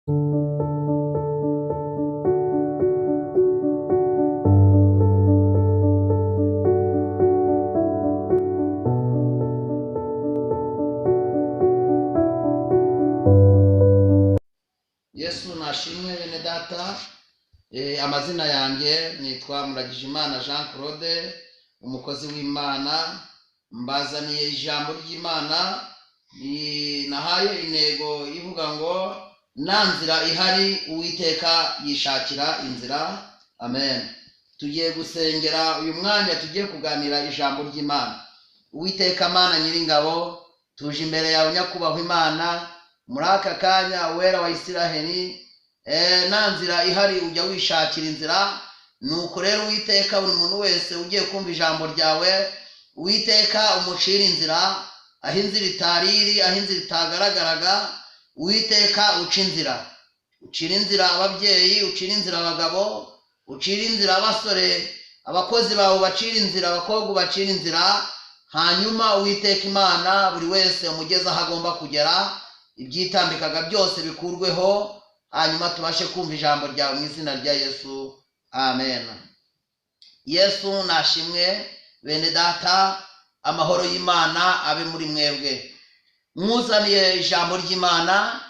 Yesu nashimwe bene data. Amazina yanjye nitwa Muragijimana Jean Claude, umukozi w'Imana. Mbazaniye ijambo ry'Imana nahaye intego ivuga ngo nta nzira ihari, Uwiteka yishakira inzira. Amen. Tugiye gusengera uyu mwanya, tugiye kuganira ijambo ry'Imana. Uwiteka Mana nyiringabo, tuje imbere yawe nyakubahwa Imana muri aka kanya, Uwera wa Isiraheli. Nta nzira ihari, ujya wishakira inzira. Nuko rero Uwiteka, buri muntu wese ugiye kumva ijambo ryawe, Uwiteka umucira inzira aho inzira itari iri, aho inzira itagaragaraga. Uwiteka uca inzira, ucira inzira ababyeyi, ucira inzira abagabo, ucira inzira abasore, abakozi bawe ubacira inzira, abakobwa ubacira inzira. Hanyuma Uwiteka Imana, buri wese umugeze aho agomba kugera, ibyitambikaga byose bikurweho, hanyuma tubashe kumva ijambo ryawe mu izina rya Yesu, amen. Yesu nashimwe bene data, amahoro y'Imana abe muri mwebwe. Mwuzaniye ijambo ry'Imana,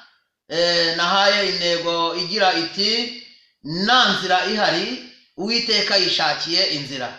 nahaye intego igira iti nta nzira ihari, Uwiteka yishakiye inzira.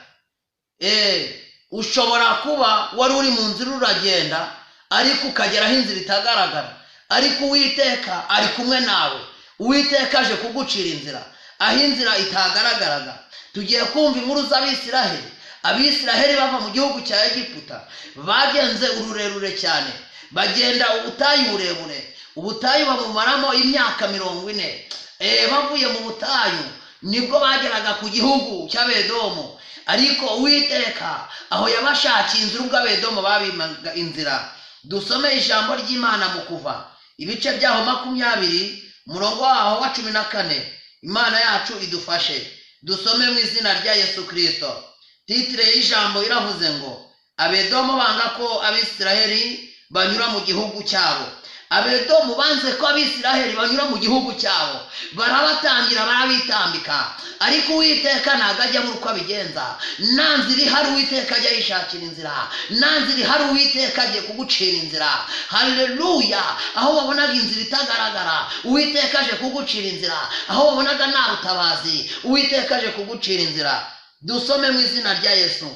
Ushobora kuba wari uri mu nzira uragenda, ariko ukagera aho inzira itagaragara, ariko Uwiteka ari kumwe nawe. Uwiteka aje kugucira inzira aho inzira itagaragaraga. Tugiye kumva inkuru z'Abisiraheli. Abisiraheli bava mu gihugu cya Egiputa bagenze ururerure cyane, bagenda ubutayu burebure, ubutayu babumaramo imyaka 40. Bavuye mu butayu nibwo bageraga ku gihugu cy'Abedomu, ariko Uwiteka aho yabashakiye inzira ubwo Abedomu babimaga inzira. Dusome ijambo ry'Imana mu Kuva ibice byaho 20, umurongo waho wa 14. Imana yacu idufashe. Dusome mu izina rya Yesu Kristo. Titire y'ijambo iravuze ngo Abedomu banga ko Abisiraheli banyura mu gihugu cyabo. Abedomu banze ko Abisiraheli banyura mu gihugu cyabo, barabatangira, barabitambika, ariko Uwiteka ntabwo ajya abura uko abigenza. Nta nzira ihari, Uwiteka ajya yishakira inzira. Nta nzira ihari, Uwiteka agiye kugucira inzira. Haleluya! Aho wabonaga inzira itagaragara, Uwiteka aje kugucira inzira. Aho wabonaga nta butabazi, Uwiteka aje kugucira inzira. Dusome mu izina rya Yesu.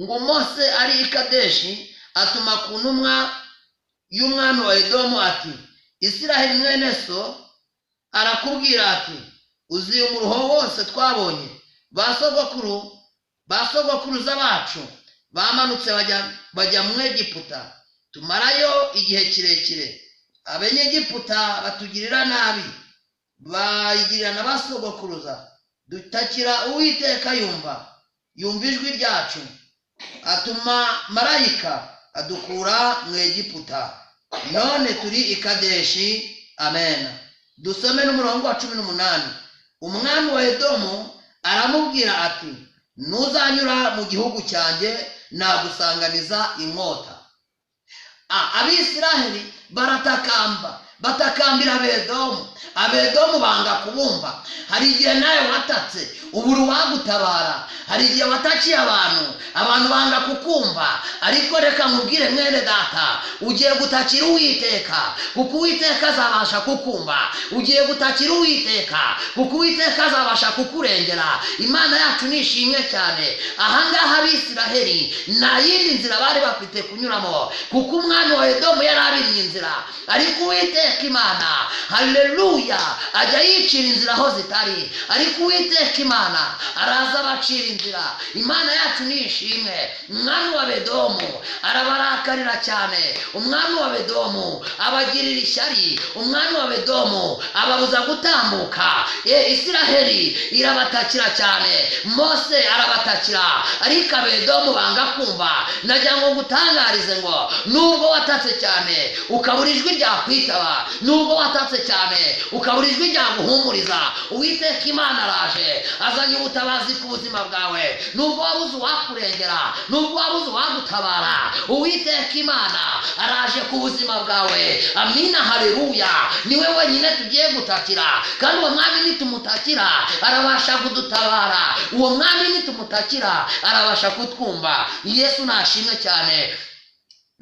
Ngo Mose ari i Kadeshi atuma ku ntumwa y'umwami wa Edomu ati Isiraheli mwene so arakubwira ati uzi umuruho wose twabonye, ba sogokuruza bacu bamanutse bajya mu Egiputa, tumarayo igihe kirekire. Abenyegiputa batugirira nabi, bayigirira na ba sogokuruza, dutakira Uwiteka yumva ijwi ryacu, atuma marayika adukura mu Egiputa, none turi i Kadeshi. Amen. Dusome n'umurongo wa 18. Umwami wa Edomu aramubwira ati ntuzanyura mu gihugu cyanjye, nagusanganiza inkota. Abisiraheli baratakamba, batakambira Abedomu. Abedomu banga kubumva. Hari igihe nawe watatse ubura uwagutabara, hari igihe watakiye abantu, abantu banga kukumva, ariko reka nkubwire mwene data, ugiye gutakira Uwiteka kuko Uwiteka azabasha kukumva. Ugiye gutakira Uwiteka kuko Uwiteka azabasha kukurengera. Imana yacu nishimwe cyane. Ahangaha Abisiraheli nta yindi nzira bari bafite kunyuramo, kuko umwami wa Edomu yari abimye inzira, ariko Uwiteka Imana, haleluya, ajya yicira inzira aho zitari, ariko Uwiteka Imana araza abacira inzira. Imana yacu nishimwe. Umwami wa Bedomu arabarakarira cyane, umwami wa Bedomu abagirira ishyari, umwami wa Bedomu ababuza gutambuka. Isiraheli irabatakira cyane, Mose arabatakira, ariko Abedomu banga kumva. Nagira ngo ngutangarize ngo nubwo watatse cyane ukabura ijwi ryakwitaba, Nubwo watatse cyane ukabura ijwi ryaguhumuriza, Uwiteka Imana araje, azanye ubutabazi ku buzima bwawe. Nubwo wabuze uwakurengera, nubwo wabuze uwagutabara, Uwiteka Imana araje ku buzima bwawe. Amina, haleluya. Niwe wenyine tugiye gutakira, kandi uwo mwami nitumutakira arabasha kudutabara, uwo mwami nitumutakira arabasha kutwumva. Yesu nashimwe cyane.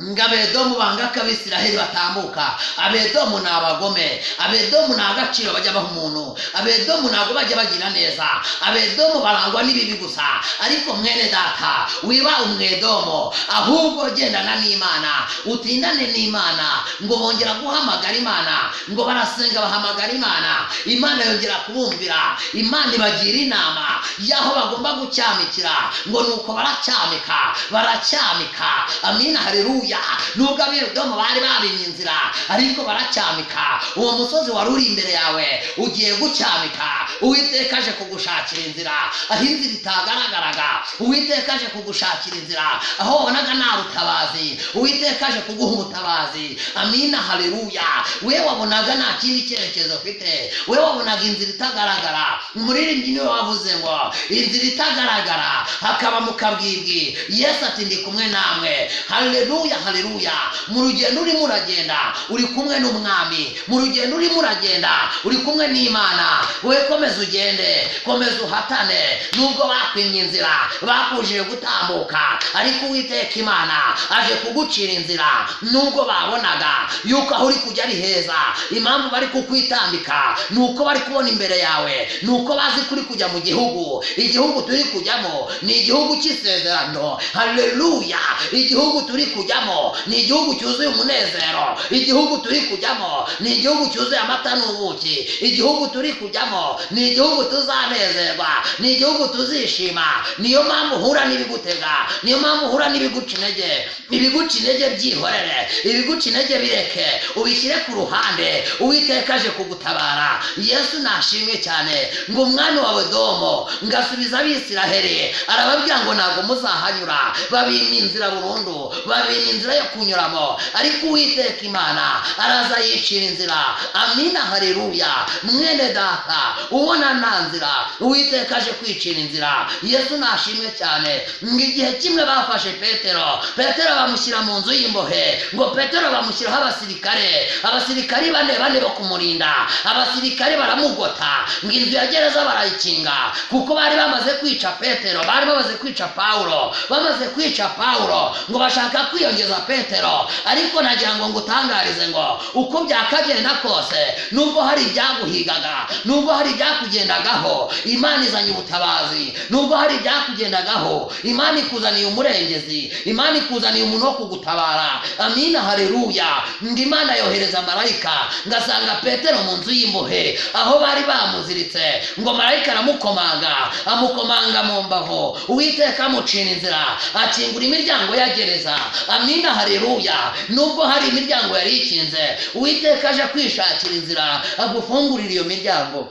Ngo Abedomu banga ko Abisiraheli batambuka. Abedomu ni abagome, Abedomu ni agaciro bajya baha umuntu, Abedomu ntabwo bajya bagira neza, Abedomu barangwa n'ibibi gusa. Ariko mwene data, wiba umwedomo, ahubwo gendana n'Imana, utindane n'Imana. Ngo bongera guhamagara Imana, ngo barasenga bahamagara Imana, Imana yongera kubumvira, Imana ibagira inama y'aho bagomba gucyamikira. Ngo nuko baracyamika, baracyamika. Amina, haleluya. Nubwo Abedomu bari babimye inzira, ariko baracyamika. Uwo musozi wari uri imbere yawe ugiye gucyamika. Uwiteka aje kugushakira inzira aho inzira itagaragaraga. Uwiteka aje kugushakira inzira aho wabonaga nta butabazi. Uwiteka aje kuguha ubutabazi. Amina, haleluya. We wabonaga nta kindi cyerekezo ufite, we wabonaga inzira itagaragara. Umuririmbyi niwe wavuze ngo inzira itagaragara hakaba mu kabwibwi, Yesu ati ndi kumwe namwe. Haleluya, haleluya. Mu rugendo urimo uragenda uri kumwe n'umwami, mu rugendo urimo uragenda uri kumwe n'Imana. We komeza ugende, komeza uhatane. Nubwo bakwimye inzira, bakujije gutambuka, ariko Uwiteka Imana aje kugucira inzira. Nubwo babonaga yuko aho uri kujya ari heza, impamvu bari kukwitambika ni uko bari kubona imbere yawe, ni uko bazi kuri kujya mu gihugu. Igihugu turi kujyamo ni igihugu cy'isezerano. Haleluya. Igihugu turi kujyamo ni igihugu cyuzuye umunezero. Igihugu turi kujyamo ni igihugu cyuzuye amata n'ubuki. Igihugu turi kujyamo ni igihugu tuzanezerwa, ni igihugu tuzishima. Niyo mpamvu uhura n'ibigutega, niyo mpamvu uhura n'ibiguca intege. Ibiguca intege byihorere, ibiguca intege bireke, ubishyire ku ruhande. Uwiteka aje kugutabara. Yesu nashimwe cyane. Ngo umwami wa Edomu ngasubiza Abisiraheli, arababwira ngo ntabwo muzahanyura. Babima inzira burundu, babima inzira yo kunyuramo, ariko Uwiteka Imana araza yicira inzira. Amina, haleluya. Mwene data ubona nta nzira, Uwiteka aje kwicira inzira. Yesu nashimwe cyane. Ngo igihe kimwe bafashe Petero, Petero bamushyira mu nzu y'imbohe. Ngo Petero bamushyiraho abasirikare, abasirikari bane bane bo kumurinda. Abasirikare baramugota, ngo inzu ya gereza barayikinga, kuko bari bamaze kwica Petero, bari bamaze kwica Paulo, bamaze kwica Paulo, ngo bashaka kwiyongeza Petero. Ariko nagira ngo ngutangarize ngo uko byakagenda kose, nubwo hari ibyaguhigaga, nubwo hari ibyakugendagaho, Imana izanye ubutabazi. Nubwo hari ibyakugendagaho, Imana ikuzaniye umurengezi, Imana ikuzaniye umuntu wo kugutabara. Amina, haleluya. Ngo Imana yohereza marayika, ngasanga Petero mu nzu y'imbohe aho bari bamuziritse. Ngo marayika aramukomanga, amukomanga mu mbavu. Uwiteka amucira inzira, akingura imiryango ya gereza. Amina, haleluya. Nubwo hari imiryango yari ikinze, Uwiteka aje kwishakira inzira, agufungurira iyo miryango.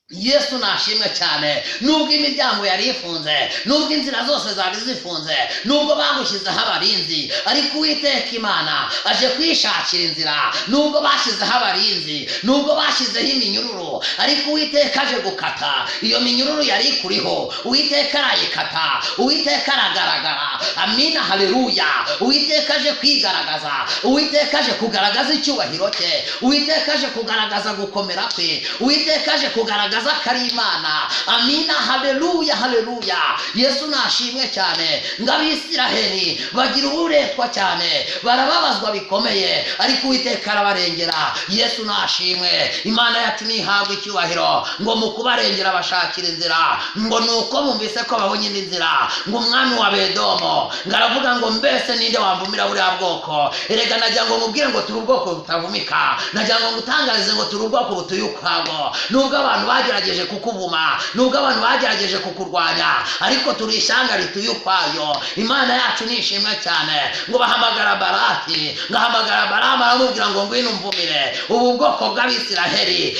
Yesu nashimwe cyane. Nubwo imiryango yari ifunze, nubwo inzira zose zari zifunze, nubwo bagushyizeho abarinzi, ariko Uwiteka Imana aje kwishakira inzira. Nubwo bashyizeho abarinzi, nubwo bashyizeho iminyururu, ariko Uwiteka aje gukata iyo minyururu yari ikuriho. Uwiteka arayikata, Uwiteka aragaragara. Amina, haleluya. Uwiteka aje kwigaragaza, Uwiteka aje kugaragaza icyubahiro cye, Uwiteka aje kugaragaza gukomera kwe, Uwiteka aje kugaragaza ko ari Imana. Amina, haleluya, haleluya. Yesu nashimwe cyane. Ngo Abisiraheli bagira uburetwa cyane, barababazwa bikomeye, ariko Uwiteka arabarengera. Yesu nashimwe. Imana yacu nihabwa icyubahiro. Ngo mu kubarengera bashakira inzira, ngo nuko bumvise ko babonye indi nzira. Ngo umwami wa Bedomo ngo aravuga ngo mbese ninde wamvumira buriya bwoko? Erega nagira ngo mubwire ngo turi ubwoko butavumika, nagira ngo ngutangarize ngo turi ubwoko butuye ukwabwo. Nubwo abantu bagerageje kukuvuma, nubwo abantu bagerageje kukurwanya, ariko turi ishyanga rituye ukwayo. Imana yacu ni ishimwe cyane. Ngo bahamagara Baraki, ngo ahamagara Balamu, aramubwira ngo ngwino umvumire ubu bwoko bw'Abisiraheli.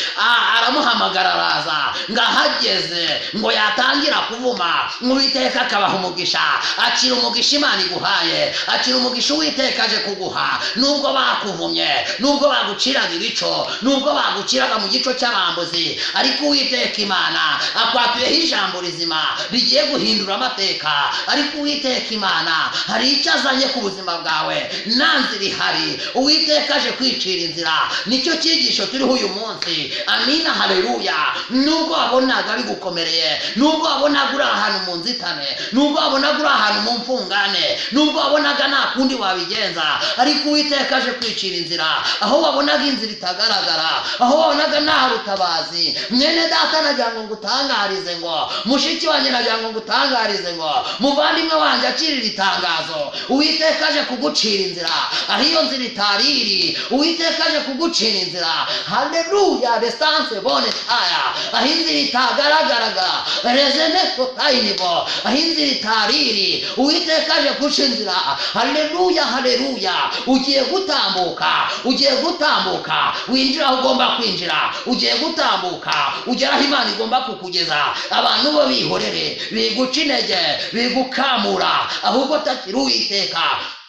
Aramuhamagara araza, ngo ahageze ngo yatangira kuvuma, Uwiteka akabaha umugisha. Akira umugisha Imana iguhaye, akira umugisha Uwiteka aje kuguha. Nubwo bakuvumye, nubwo baguciraga ibico, nubwo baguciraga mu gico cy'abambuzi, ariko Uwiteka Imana akwatuyeho ijambo rizima rigiye guhindura amateka. Ariko Uwiteka Imana hari icyo azanye ku buzima bwawe, nta nzira ihari, Uwiteka aje kwicira inzira. Nicyo cyigisho turiho uyu munsi. Amina, haleluya. Nubwo wabonaga bigukomereye, nubwo wabonaga uri ahantu mu nzitane, nubwo wabonaga uri ahantu mu mfungane, nubwo wabonaga nta kundi wabigenza, ariko Uwiteka aje kwicira inzira aho wabonaga inzira itagaragara, aho wabonaga nta butabazi. Mwene data, nagira ngo ngutangarize ngo, mushiki wanjye, nagira ngo ngutangarize ngo, muvandimwe wanjye, akirira itangazo: Uwiteka aje kugucira inzira aho iyo nzira itari iri. Uwiteka aje kugucira inzira. Haleluya. Resanse bone taya, aho inzira itagaragaraga, rezene totayinibo, aho inzira itari iri, Uwiteka aje guca inzira. Haleluya, haleluya. Ugiye gutambuka, ugiye gutambuka winjira aho ugomba kwinjira, ugiye gutambuka ugera aho Imana igomba kukugeza. Abantu bo bihorere, biguca intege, bigukamura, ahubwo takira Uwiteka,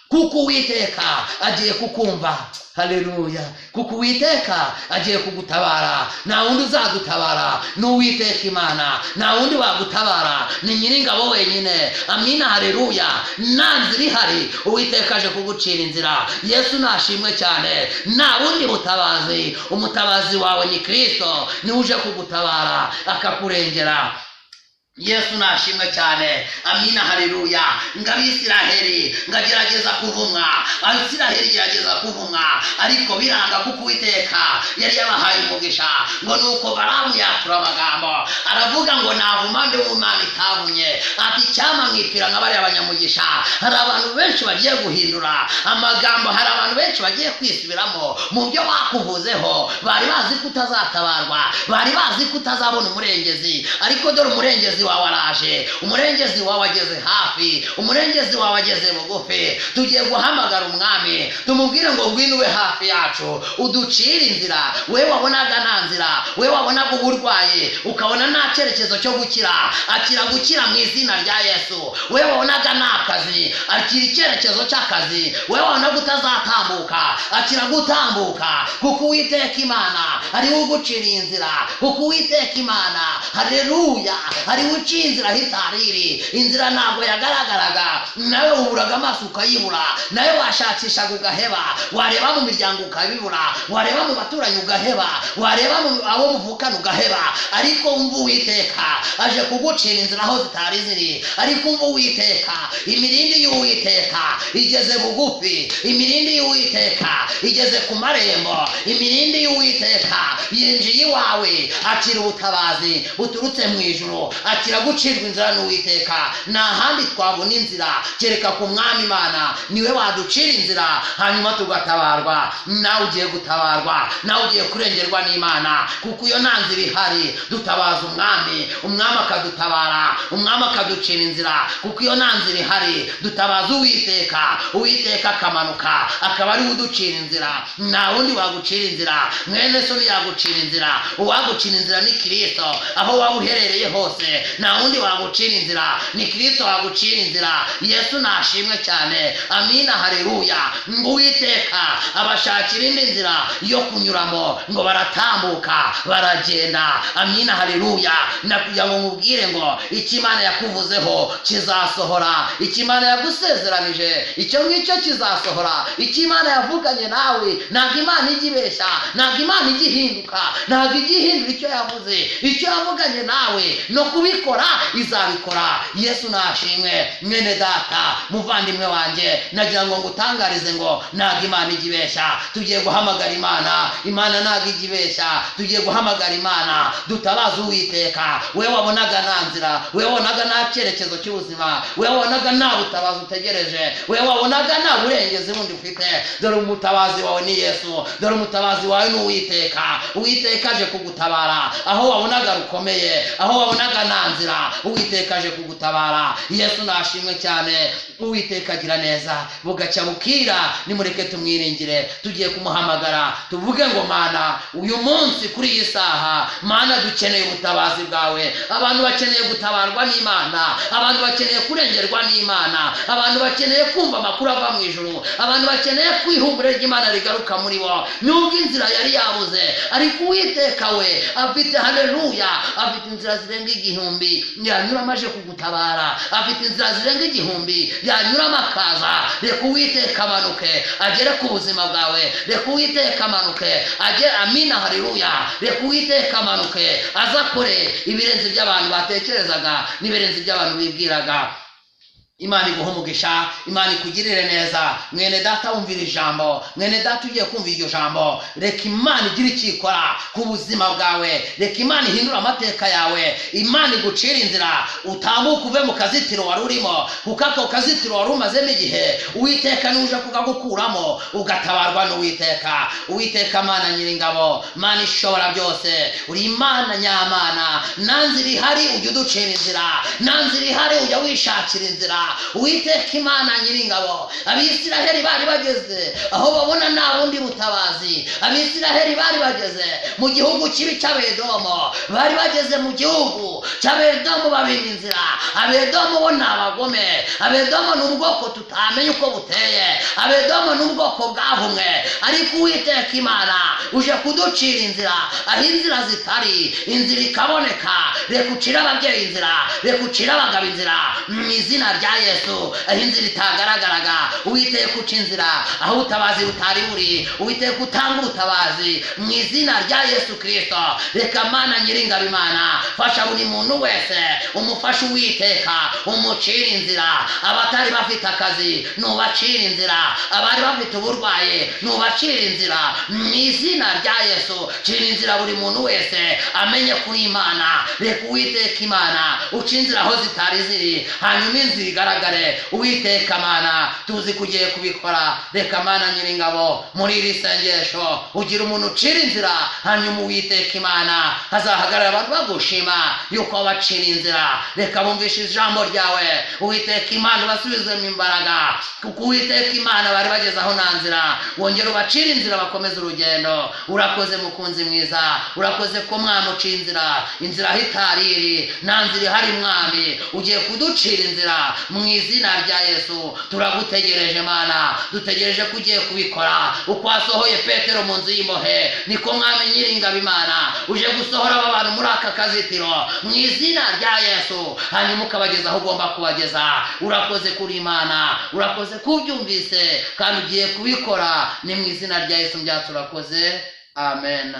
kuko Uwiteka agiye kukumva. Haleluya. Kuko Uwiteka agiye kugutabara. Nta wundi uzagutabara, ni Uwiteka Imana. Nta wundi wagutabara, ni Nyiringabo wenyine. Amina, haleluya. Nta nzira ihari, Uwiteka aje kugucira inzira. Yesu nashimwe cyane. Nta bundi butabazi, umutabazi wawe ni Kristo, niwe uje kugutabara akakurengera. Yesu nashimwe cyane. Amina, haleluya. Ngo Abisiraheli ngagerageza kuvumwa, Abisiraheli gerageza kuvumwa, ariko biranga, kuko Uwiteka yari yabahaye umugisha. Ngo nuko Balamu yatura amagambo, aravuga ngo navuma nde Imana itavumye? Ati icyampa nkipfira nka bariya abanyamugisha. Hari abantu benshi bagiye guhindura amagambo, hari abantu benshi bagiye kwisubiramo mu byo bakuvuzeho. Bari bazi ko utazatabarwa, bari bazi ko utazabona umurengezi, ariko dore umurengezi wawe araje, umurengezi wawe ageze hafi, umurengezi wawe ageze bugufi. Tugiye guhamagara umwami, tumubwire ngo ngwino ube hafi yacu, uducire inzira. We wabonaga nta nzira, we wabonaga uburwayi ukabona nta cyerekezo cyo gukira, akira gukira mu izina rya Yesu. We wabonaga nta kazi, akira icyerekezo cy'akazi. We wabonaga utazatambuka, akira gutambuka, kuko Uwiteka Imana ariwe uguciriye inzira, kuko Uwiteka Imana, haleluya, ariwe uciye inzira aho itari iri. Inzira ntabwo yagaragaraga, nawe uburaga amaso ukayibura, nawe washakishaga ugaheba, wareba mu miryango ukabibura, wareba mu baturanyi ugaheba, wareba mu abo muvukana ugaheba, ariko umva Uwiteka aje kugucira inzira aho zitari ziri. Ariko umva Uwiteka, imirindi y'Uwiteka igeze bugufi, imirindi y'Uwiteka igeze ku marembo, imirindi y'Uwiteka yinjiye iwawe. Akira ubutabazi buturutse mu ijuru, akira gucirwa inzira n'Uwiteka. Nta handi twabona inzira kereka ku Mwami Imana, niwe waducira inzira hanyuma tugatabarwa. Nawe ugiye gutabarwa, nawe ugiye kurengerwa n'Imana, kuko iyo nta nzira ihari dutabaza umwami, umwami akadutabara, umwami akaducira inzira. Kuko iyo nta nzira ihari dutabaza Uwiteka, Uwiteka akamanuka akaba ariwe uducira inzira. Nta wundi wagucira inzira, mwene so ntiyagucira inzira, uwagucira inzira ni Kristo. Aho waba uherereye hose, nta wundi wagucira inzira, ni Kristo wagucira inzira. Yesu nashimwe cyane. Amina, haleluya. Ngo Uwiteka abashakira indi nzira yo kunyuramo, ngo baratambuka baragenda. Amina, haleluya. Nakugira ngo nkubwire ngo icyo Imana yakuvuzeho kizasohora, icyo Imana yagusezeranije icyo ngicyo kizasohora, icyo Imana yavuganye nawe. Ntabwo Imana ijya ibeshya, ntabwo Imana ijya ihinduka, ntabwo ijya ihindura icyo yavuze, icyo yavuganye nawe no kubikora. kubikora izabikora. Yesu nashimwe. Mwene data, muvandimwe wanjye, nagira ngo ngutangarize ngo ntabwo Imana ijya ibeshya. Tugiye guhamagara Imana, Imana ntabwo ijya ibeshya. Tugiye guhamagara Imana, dutabaze Uwiteka. We wabonaga nta nzira, we wabonaga nta cyerekezo cy'ubuzima, we wabonaga nta butabazi utegereje, we wabonaga nta burengezi bundi ufite, dore umutabazi wawe ni Yesu, dore umutabazi wawe ni Uwiteka. Uwiteka aje kugutabara aho wabonaga rukomeye, aho wabonaga nta nzira, Uwiteka aje kugutabara. Yesu nashimwe cyane. Uwiteka agira neza, bugacya bukira. Nimureke tumwiringire. Tugiye kumuhamagara tuvuge ngo Mana, uyu munsi kuri iyi saha, Mana dukeneye ubutabazi bwawe. Abantu bakeneye gutabarwa n'Imana, abantu bakeneye kurengerwa n'Imana, abantu bakeneye kumva amakuru ava mu ijuru, abantu bakeneye kwihumure ry'Imana rigaruka muri bo. Nubwo inzira yari yabuze, ariko Uwiteka we afite, haleluya, afite inzira zirenga 1000 yanyuramo aje kugutabara, afite inzira zirenga 1000 yanyuramo akaza. Reka Uwiteka amanuke agere ku buzima bwawe, reka Uwiteka amanuke agere, amina, haleluya. Reka Uwiteka amanuke azakore ibirenze by'abantu batekerezaga n'ibirenze by'abantu bibwiraga. Imana iguhe umugisha, Imana ikugirire neza. Mwene data wumvira ijambo, mwene data ugiye kumva iryo jambo, reka Imana igire icyo ikora ku buzima bwawe, reka Imana ihindure amateka yawe, Imana igucire inzira, utambuke uve mu kazitiro wari urimo, kuko ako kazitiro wari umazemo igihe, Uwiteka niwe uje kukagukuramo, ugatabarwa n'Uwiteka. Uwiteka Mana Nyiringabo, Mana ishobora byose, uri Imana nyamana, nta nzira ihari ujya uducira inzira, nta nzira ihari ujya wishakira inzira. Uwiteka Imana Nyiringabo, Abisiraheli bari bageze aho babona nta bundi butabazi. Abisiraheli bari bageze mu gihugu kibi cy'Abedomo, bari bageze mu gihugu cy'Abedomo babima inzira. Abedomo bo ni abagome, Abedomo ni ubwoko tutamenya uko buteye, Abedomo ni ubwoko bwavumwe, ariko Uwiteka Imana uje kuducira inzira aho inzira zitari, inzira ikaboneka. Reka ucire ababyeyi inzira, reka ucire abagabo inzira mu izina rya Yesu. Aho inzira itagaragaraga, Uwiteka uca inzira, aho ubutabazi butari buri, Uwiteka utanga ubutabazi mu izina rya Yesu Kristo. Reka Mana Nyiringabo Imana, fasha buri muntu wese, umufashe Uwiteka, umucire inzira. Abatari bafite akazi nubacire inzira, abari bafite uburwayi nubacire inzira mu izina rya Yesu. Cira inzira buri muntu wese amenye kuri Imana. Reka Uwiteka Imana uca inzira aho zitari ziri, hanyuma inzira igaragare. Uwiteka Mana, tuzi ko ugiye kubikora. Reka Mana Nyiringabo, muri iri sengesho ugira umuntu ucira inzira, hanyuma Uwiteka Imana hazahagarara abantu bagushima yuko wabacira inzira. Reka bumvishe ijambo ryawe, Uwiteka Imana ubasubizemo imbaraga, kuko Uwiteka Imana bari bageze aho nta nzira, wongere ubacire inzira bakomeze urugendo. Urakoze mukunzi mwiza, urakoze ko Mwami uca inzira, inzira aho itari iri, nta nzira ihari Mwami, ugiye kuducira inzira mu izina rya Yesu. Turagutegereje Mana, dutegereje ko ugiye kubikora. Uko wasohoye Petero mu nzu y'imbohe, niko Mwami Nyiringabo Imana uje gusohora aba bantu muri aka kazitiro mu izina rya Yesu, hanyuma ukabageza aho ugomba kubageza. Urakoze kuri Imana, urakoze kubyumvise kandi ugiye kubikora, ni mu izina rya Yesu mbyacu urakoze, amen.